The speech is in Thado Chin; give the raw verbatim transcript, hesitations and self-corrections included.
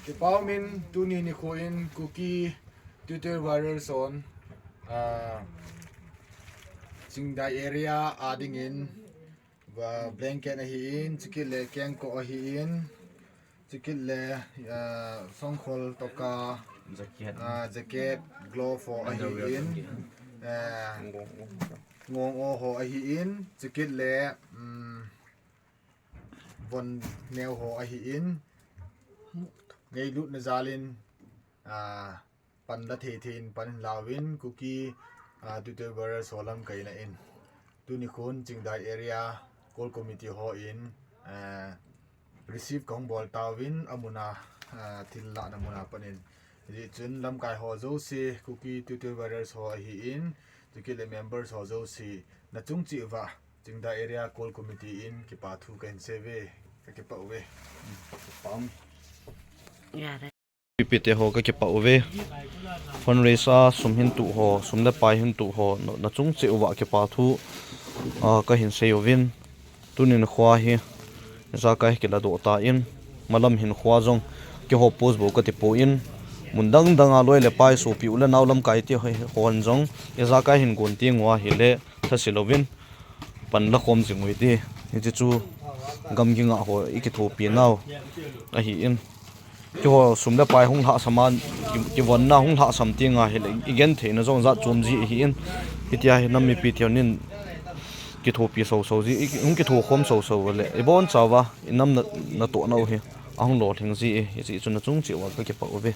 Kipah umin tuni nikho in Kuki Tutor Warriors hon, ah, Chingdai area a dingin, ah, blanket ahin, chukit le kengkoh ahin, chukit le, ah, songkhol toka, ah, jacket, glove ho ahin, ah, ngong o ho ahin, chukit le, um, von neo ho ahin, ngailutna jalin, ah, pan la thei thei in pan hin lauvin Kuki, ah, Tutor Warriors ho lamkaina in. Tuni khun Chingdai area Core Committee hon, ah, receive kahung bol tauvin amun a, ah, thil lahna mun a panin. Hijeh chun lamkai ho jouse, Kuki Tutor Warriors ho ahin, chukit le members ho jouse, nachung cheh uva Chingdai area Core Committee in kipa thu kahin sei uve, kakipah uve. Pipite ho kakipah uve. Fundraise a sum hin tuh ho, sum le pai hin tuh ho, na, nachung cheh uva kipa thu, ah, kahin sei uvin. Tuni nikho hi, ijakai kiladoh tan, malam hin kho jong, keiho post bou kati poi, mun dang dang a loi le pai sopi u le nao lamkai te ho, hon jong, ijakai hin gon teng uva ahile, thase louvin, pan la khom jing u hite, hiti chu gam ging a ho, ikithopi nau, ahin. Keiho sum le pai hung lhahsam a, ki, kivonna hung lhahsam teng ahile, igentheina jong jat chom ji ahin, hitia hi nam mipi te hon in kithopi soso ji, i, hung kitho khom soso le, ibon chauva, inam na, natoh nau hi, ahung lolhing ji e, hijeh chun nachung cheh uva kakipah uve.